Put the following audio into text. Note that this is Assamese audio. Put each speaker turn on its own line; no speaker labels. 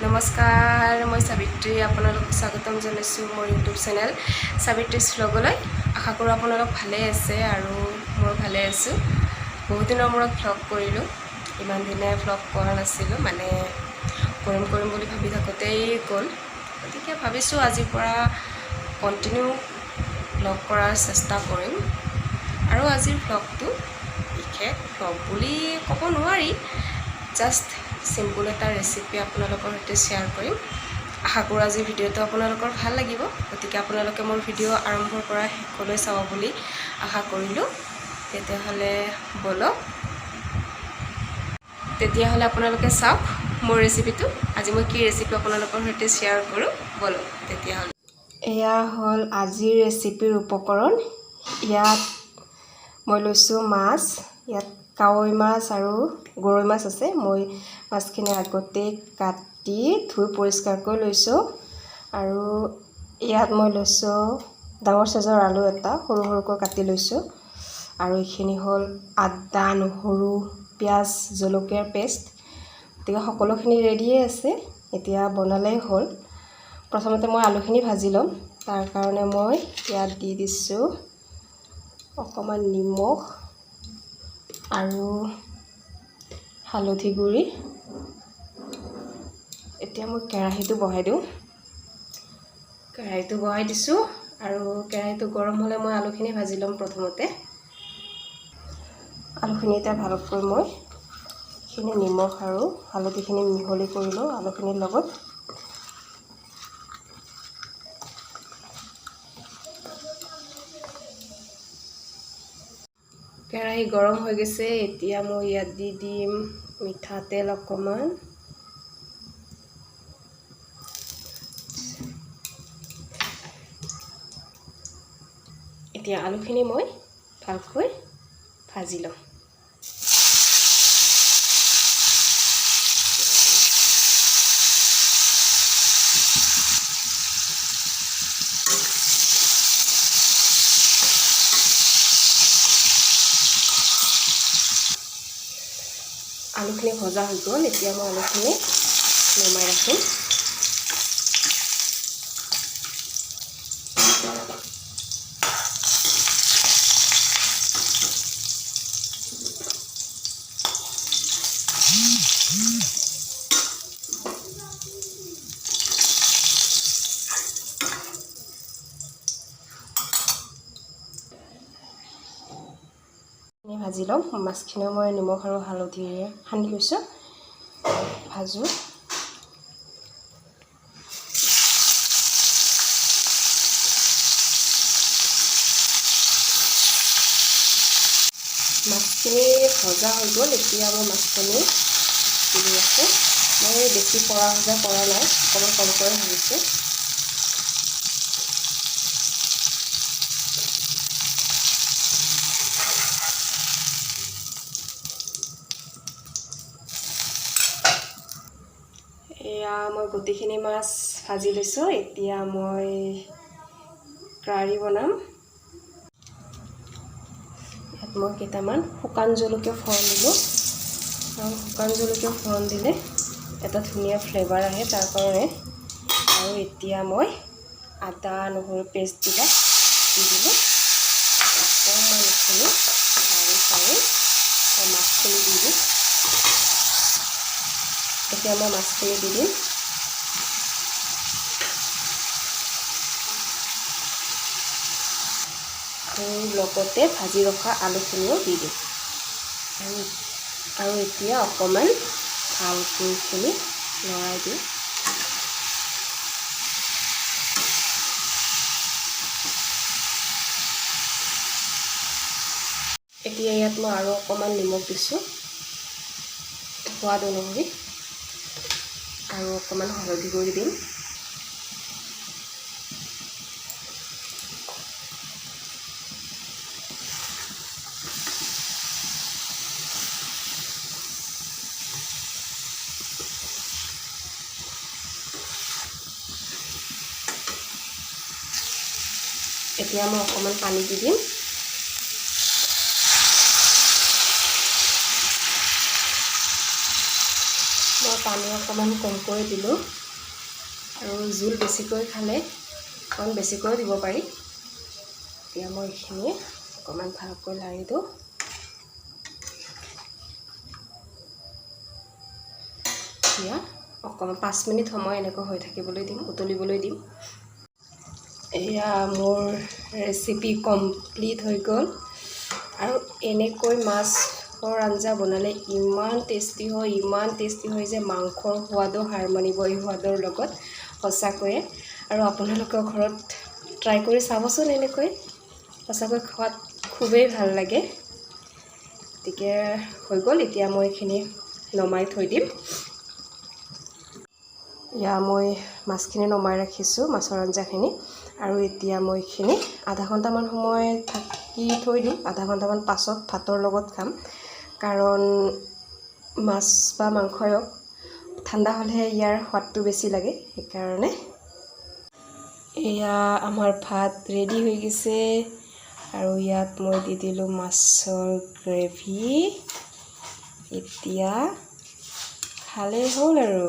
নমস্কাৰ, মই সাবিত্ৰী, আপোনালোকক স্বাগতম জনাইছোঁ মোৰ ইউটিউব চেনেল সাবিত্ৰীছ ভ্লগলৈ। আশা কৰোঁ আপোনালোক ভালেই আছে আৰু মই ভালে আছোঁ। বহুত দিনৰ মূৰত ভ্লগ কৰিলোঁ। ইমান দিনে ভ্লগ কৰা নাছিলোঁ, মানে কৰিম কৰিম বুলি ভাবি থাকোঁতেই গ'ল। গতিকে ভাবিছোঁ আজিৰ পৰা কণ্টিনিউ ভ্লগ কৰাৰ চেষ্টা কৰিম। আৰু আজিৰ ভ্লগটো বিশেষ ভ্লগ বুলি ক'ব নোৱাৰি, জাষ্ট চিম্পুল এটা ৰেচিপি আপোনালোকৰ সৈতে শ্বেয়াৰ কৰিম। আশা কৰোঁ আজিৰ ভিডিঅ'টো আপোনালোকৰ ভাল লাগিব। গতিকে আপোনালোকে মোৰ ভিডিঅ' আৰম্ভৰ পৰা শেষলৈ চাব বুলি আশা কৰিলোঁ। তেতিয়াহ'লে ব'লক, তেতিয়াহ'লে আপোনালোকে চাওক মোৰ ৰেচিপিটো। আজি মই কি ৰেচিপি আপোনালোকৰ সৈতে শ্বেয়াৰ কৰোঁ, ব'লক তেতিয়াহ'লে। এয়া হ'ল আজিৰ ৰেচিপিৰ উপকৰণ। ইয়াত মই লৈছোঁ মাছ। ইয়াত কাৱৈ মাছ আৰু গৰৈ মাছ আছে। মই মাছখিনি আগতেই কাটি ধুই পৰিষ্কাৰকৈ লৈছোঁ। আৰু ইয়াত মই লৈছোঁ ডাঙৰ চাইজৰ আলু এটা, সৰু সৰুকৈ কাটি লৈছোঁ। আৰু এইখিনি হ'ল আদা, নহৰু, পিঁয়াজ, জলকীয়াৰ পেষ্ট। গতিকে সকলোখিনি ৰেডিয়ে আছে, এতিয়া বনালেই হ'ল। প্ৰথমতে মই আলুখিনি ভাজি ল'ম। তাৰ কাৰণে মই ইয়াত দি দিছোঁ অকণমান নিমখ আৰু হালধি গুড়ি। এতিয়া মই কেৰাহীটো বহাই দিওঁ। কেৰাহীটো বহাই দিছোঁ আৰু কেৰাহীটো গৰম হ'লে মই আলুখিনি ভাজি ল'ম প্ৰথমতে। আলুখিনি এতিয়া ভালকৈ মই এইখিনি নিমখ আৰু হালধিখিনি মিহলি কৰি লওঁ আলুখিনিৰ লগত। কেৰাহী গৰম হৈ গৈছে। এতিয়া মই ইয়াত দি দিম মিঠাতেল অকণমান। এতিয়া আলুখিনি মই ভালকৈ ভাজি ল'ম। আলুখিনি ভজা হৈ গ'ল। এতিয়া মই আলুখিনি নমাই ৰাখিম। ভাজি ল'ম মাছখিনিও। মই নিমখ আৰু হালধিৰে সানি লৈছোঁ, ভাজোঁ। মাছখিনি ভজা হৈ গ'ল। এতিয়া মই মাছখিনি তুলি ৰাখোঁ। মই বেছি কৰা ভজা কৰা নাই, অকণমান কমকৈ ভাজিছোঁ। এয়া মই গোটেইখিনি মাছ ভাজি লৈছোঁ। এতিয়া মই কাৰী বনাম। ইয়াত মই কেইটামান শুকান জলকীয়া ফোৰণ দিলোঁ, আৰু শুকান জলকীয়া ফোৰণ দিলে এটা ধুনীয়া ফ্লেভাৰ আহে, তাৰ কাৰণে। আৰু এতিয়া মই আদা, নহৰু পেষ্টবিলাক দি দিলোঁ। অকণমান এইখিনি লাৰি চাৰি মই মাছখিনি দি দিম। এতিয়া মই মাছখিনি দি দিম আৰু লগতে ভাজি ৰখা আলুখিনিও দি দিম। আৰু এতিয়া অকণমান ভালকৈ এইখিনি লৰাই দিম। এতিয়া ইয়াত মই আৰু অকণমান নিমখ দিছোঁ সোৱাদ অনুসৰি আৰু অকণমান হালধি গুড়ি দিম। এতিয়া মই অকণমান পানী দি দিম। মই পানী অকণমান কমকৈ দিলোঁ আৰু জোল বেছিকৈ খালে অকণ বেছিকৈও দিব পাৰি। এতিয়া মই এইখিনি অকণমান ভালকৈ লাৰি দিওঁ। এতিয়া অকণমান 5 মিনিট সময় এনেকৈ হৈ থাকিবলৈ দিম, উতলিবলৈ দিম। এয়া মোৰ ৰেচিপি কমপ্লিট হৈ গ'ল। আৰু এনেকৈ মাছৰ আঞ্জা বনালে ইমান টেষ্টি হয়, ইমান টেষ্টি হয় যে মাংসৰ সোৱাদো হাৰ মানিব এই সোৱাদৰ লগত সঁচাকৈয়ে। আৰু আপোনালোকৰ ঘৰত ট্ৰাই কৰি চাবচোন এনেকৈ, সঁচাকৈ খোৱাত খুবেই ভাল লাগে। গতিকে হৈ গ'ল, এতিয়া মই এইখিনি নমাই থৈ দিম। এয়া মই মাছখিনি নমাই ৰাখিছোঁ, মাছৰ আঞ্জাখিনি। আৰু এতিয়া মই এইখিনি আধা ঘণ্টামান সময় ঢাকি থৈ দিম। আধা ঘণ্টামান পাছত ভাতৰ লগত খাম, কাৰণ মাছ বা মাংসই হওক, ঠাণ্ডা হ'লেহে ইয়াৰ সোৱাদটো বেছি লাগে, সেইকাৰণে। এয়া আমাৰ ভাত ৰেডি হৈ গৈছে আৰু ইয়াত মই দি দিলোঁ মাছৰ গ্ৰেভি। এতিয়া খালেই হ'ল আৰু।